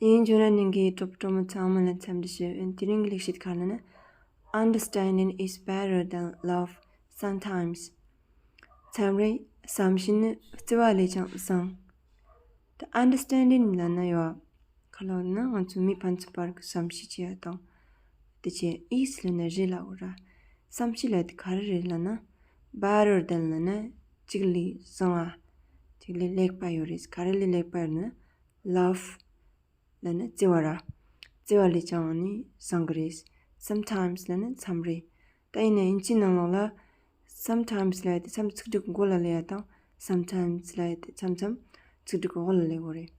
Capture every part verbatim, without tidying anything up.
ཡིན་འཇོན་ར་ནིང་གི་གྲོགས་གྲོགས་མོ་ཚང་མ་ལ་འཚམས་འདྲི་ཞུ། དེ་རིང་གི་ལེགས་བཤད་ག་རེ་ལབ་ན། Understanding is better than love sometimes. འཚམས་རེ་བསམ་ཤེས་ནི་བརྩེ་བ་ལས་ཀྱང་བཟང་། ད་understanding ལབ་ན་ཡོད། ག་རེ་ལབ་ན་ང་ཚོ་མི་ཕན་ཚུན་བར་གྱི་བསམ་ཤེས་བྱེད་ཡ་དང་། དེ་བྱས་is ལབ་ན་རེད་ལབ་ཡོད་ར། བསམ་ཤེས་ལབ་དེ་ག་རེ་རེད་ལབ་ན། better than ལབ་ན་གཅིག་ལས་བཟང་བ། གཅིག་ལས་ལེགས་པ་ཡོད་རེད། ག་རེ་ལས་ལེགས་པ་ཡོད་ན། love ལབ་ན་བརྩེ་བ་ར། བརྩེ་བ་ལས་ཀྱང་ནི་བཟང་གི་རེད། Sometimes ལབ་ན་མཚམས་རེ། ད་ཡིན་ན་དབྱིན་ཇིའི་ནང་ལོགས་ལ་sometimes ལབ་ཡ་དེ་མཚམས་ཚིག་འབྲུ་གི་མགོ་ལ་སླེབས་ཡ་དང་sometimes ལབ་ཡ་དེ་མཚམས་མཚམས་ཚིག་འབྲུ་གི་འོག་ལ་སླེབས་ཡོད་རེད།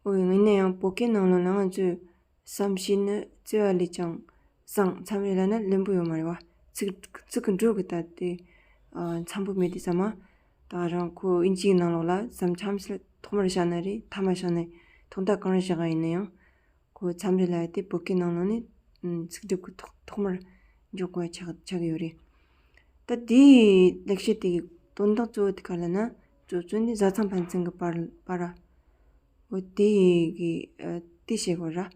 འོ་ཡིན་ན་ཡང་བོད་སྐད་ནང་ལོགས་ལ་ང་ཚོས་བསམ་ཤེས་ནི་བརྩེ་བ་ལས་ཀྱང་བཟང་། མཚམས་རེ་ལབ་ན་ལེན་པོ་ཡོད་མ་རེད་བ། ཚིག་ཚིག་གི་འགྲོས་ཀྱི་ད་དེ་ཨ་འཚམ་པོ་མེད་དེ་ཙམ་མ། ད་རང་ཁོ་དབྱིན་ཇིའི་ནང་ལོགས་ལ་sometimes ལ་ཐོག་མར་བཞག་ན་རེད། ཐ་མ་བཞག་ན་ཐོག་མཐའ་གང་རུ་བཞག་ཡིན་ན་ཡང་། ཁོ་མཚམས་རེ་ལབ་ཡ་དེ་བོད་སྐད་ནང་ལོགས་ནས་ཚིག་སྒྲུབ་ཀྱི་ཐོག་ཐོག་མར་འཇོག་དགོས་ཆགས་ཆགས་ཡོད་རེད། ད་དེའི་ལེགས་བཤད་དེ་གི་དོན་དག་གཙོ་བོ་དེ་ག་ལབ་ན། གཙོ་གཙོ་ནི་བཟའ་ཚང་ཕན་ཚུན་གྱི་བར་བར་ར། འོ་དེ་གི་ཨ་དེ་བཤད་དགོས་ར།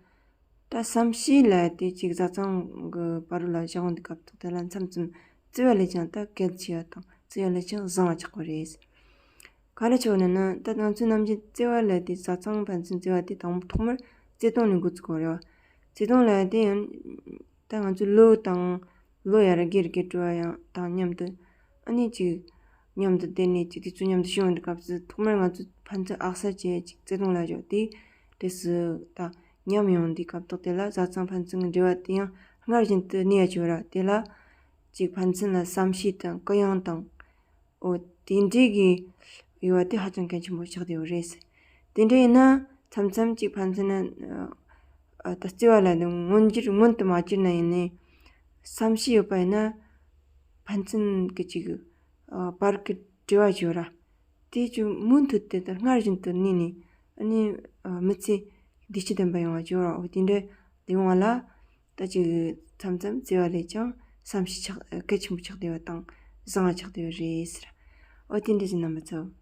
ད་བསམ་ཤེས་ལབ་ཡ་དེ་ཅིག་བཟའ་ཚང་གི་བར་ལ་བཞག་འོང་དུས་སྐབས་ཐོག་དེ་ལ་མཚམས་མཚམས་བརྩེ་བ་ལས་ཀྱང་ད་གལ་ཆེ་བ་དང་བརྩེ་བ་ལས་ཀྱང་བཟང་བ་ཆགས་པ་རེད། ག་རེ་ཆོག་ནི་ན་ད་ང་ཚོའི་ནམ་རྒྱུན་བརྩེ་བ་ལབ་དེ་བཟའ་ཚང་ཕན་ཚུན་བརྩེ་བ་དེ་དང་ཐོག་མར་བརྩེ་དུང་ནས་འགོ་བཙུགས་དགོས་རེད་བ། བརྩེ་དུང་ལབ་ཡ་དེ་ཡང་ད་ང་ཚོའི་ལོ་དང་ལོ་ཡར་རྒས་རྒས་འགྲོ་བ་ཡང་དང་མཉམ་དུ་ཨ་ནི་ཅིག་མཉམ་དུ་བསྡད་ནས་ཅིག་དུས་ཚོད་མཉམ་དུ་ཤོང་དུས་སྐབས་སུ་ཐོག་མར་ང་ཚོ་ཕན་ཚུན་ཨག་ས་བྱས་ཅིག་བརྩེ་དུང་ལབ་ཡ་དེ་དེ་སུ་ད་མཉམ་ཡོང་དུས་སྐབས་ཐོག་དེ་ལ་བཟའ་ཚང་ཕན་ཚུན་གྱི་འབྲེལ་བ་དེ་ཡང་སྔར་བཞིན་དུ་གནས་ཡ་ཅིག་ཡོད་ར། དེ་ལ་ཅིག་ཕན་ཚུན་ལ་བསམ་ཤེས་དང་གུ་ཡངས་དང་། འོ་དེ་འདྲའི་གི་ཡོད་པ་དེ་ཧ་ཅང་གལ་ཆེན་པོ་ཆགས་བསྡད་ཡོད་རེད། དེ་འདྲ་ཡིན་ན་མཚམས་མཚམས་ཅིག་ཕན་ཚུན་ན་ཨ་ད་བརྩེ་བ་ལབ་ནས་མངོན་གྱུར་མངོན་དུ་མ་གྱུར་ན་ཡིན་ནའི་བསམ་ཤེས་ཡོད་པ་ཡིན་ན་ཕན་ཚུན་གི་ཅིག་ཨ་བར་གི་འབྲེལ་བ་ཅིག་ཡོད་ར། དེ་ཅིག་མུ་མཐུད་དེ་ད་སྔར་བཞིན་དུ་གནས་ནས་ཨ་ནི་ཨ་མི་ཚེ་བདེ་སྐྱིད་ལྡན་པ་ཡོང་བ་ཅིག་ཡོད་ར། འོ་དེ་འདྲ་ཡོང་བ་ལ། ད་ཅིག་མཚམས་མཚམས་བརྩེ་བ་ལས་ཀྱང་བསམ་ཤེས་ཆགས་གལ་ཆེན་པོ་ཆགས་བསྡད་པ་དང་བཟང་བ་ཆགས་བསྡད་པ་རེད་ཟེར། འོ་དེ་འདྲ་ཞིག་རྣམ་པ་ཚོ།